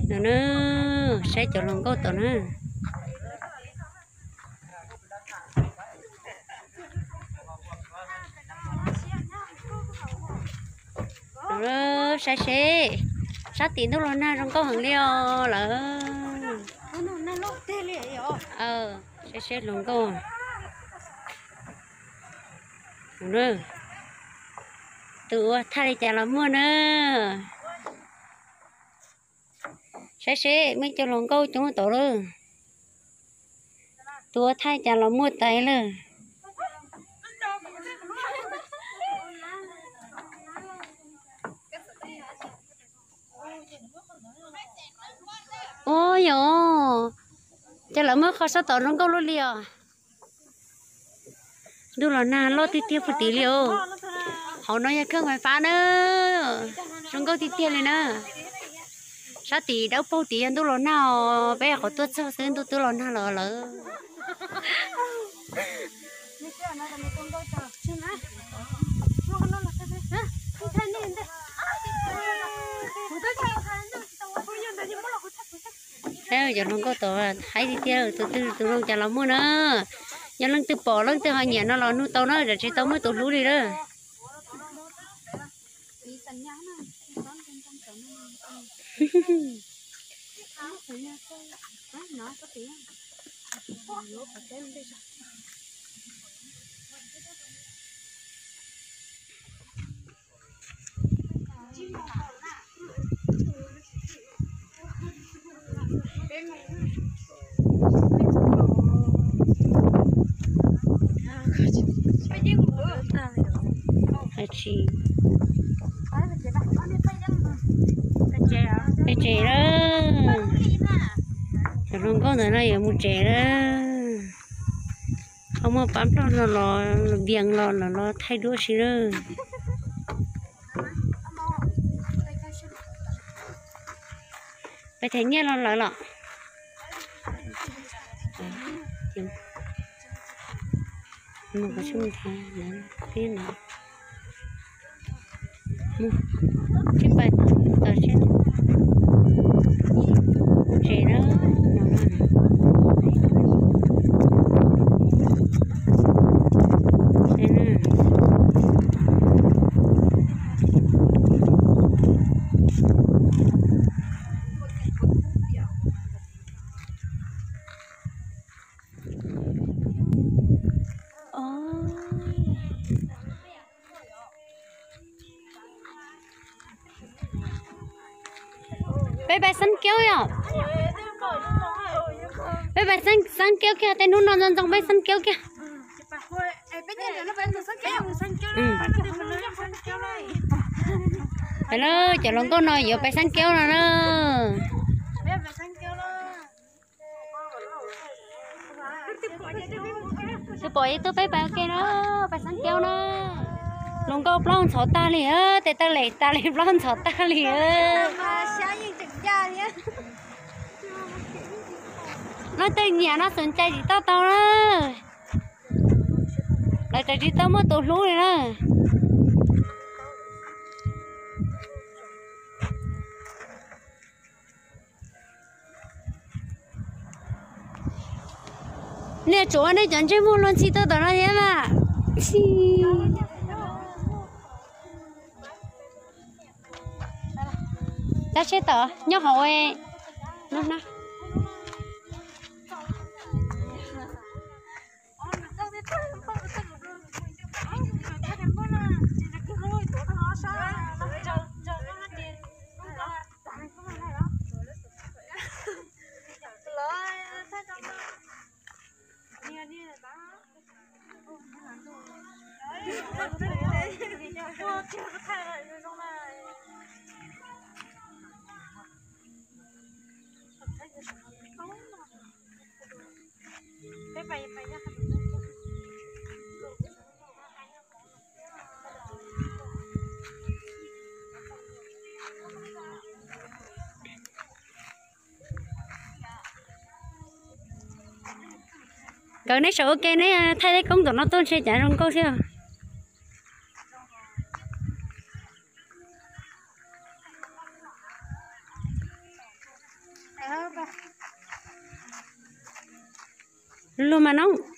No na, saib cov hluas nkauj tom na. Saib seb, sab tim ntuj los nag zoo nkauj heev li os lawm. Saib seb hluas nkauj. Tus ua thaij li cas los muaj na. Saib seb muaj ib co hluas nkauj coob tod lawm. Tus ua thaij cas los muaj tais lawm. Ua yog, cas lawv muab qhov sab tod zoo nkauj luaj li os. Ntuj los nag loj tiag tiag puag tid li os. Hauv no yog kheej fais fab na, zoo nkauj tiag tiag li na. Sab tid dawb paug tid yog ntuj los nag os, peb qhov tuaj txog xwb ntuj twb los nag los lawm. Saib cov hluas nkauj tod haib tiag tiag, tus twg tus zoo cas los muaj na. Yog leej twg pom leej twg ho nyiam no los nug tau na, tsis tau muaj tus hlub li lawm. Pem tsev lawm. Cov hluas nkauj ntawd no yuav mus tsev lawm. Ho muaj pab nplog no los vias los los los thaij duab si lawm. Peb them nyiaj los lawm los? Mus kom tsis mus thav lawv pib no. Mus, tsis pais tod, tod tsis mus tsev na, no na. Saib na. Peb pais xab kiab yom? Peb pais xab kiab kiag, tej hnub no ntxoo ntxoo peb xab kiab kiag. Peb na, cov hluas nkauj no yuav pais xab kiab no na. Tus pom ib tug peb pais ua ke na, pais xab kiab na. Hluas nkauj plaub ntxhov tag li, tes taw lem tas li plaub ntxhov tag li. Leej twg nyiam no xum cai tsis tau tau na. Lawv tseem tsis tau muaj tus hlub li na. Nej tsuav nej cov ntsej muag luag ntxhi tuaj tom no thiab mas. Tab seb tom nyob hauv no na. Nkawd neb saum ua ke neb thaij tej koob tom no tuaj ntshe cas zoo nkauj thiab. Lug mas no.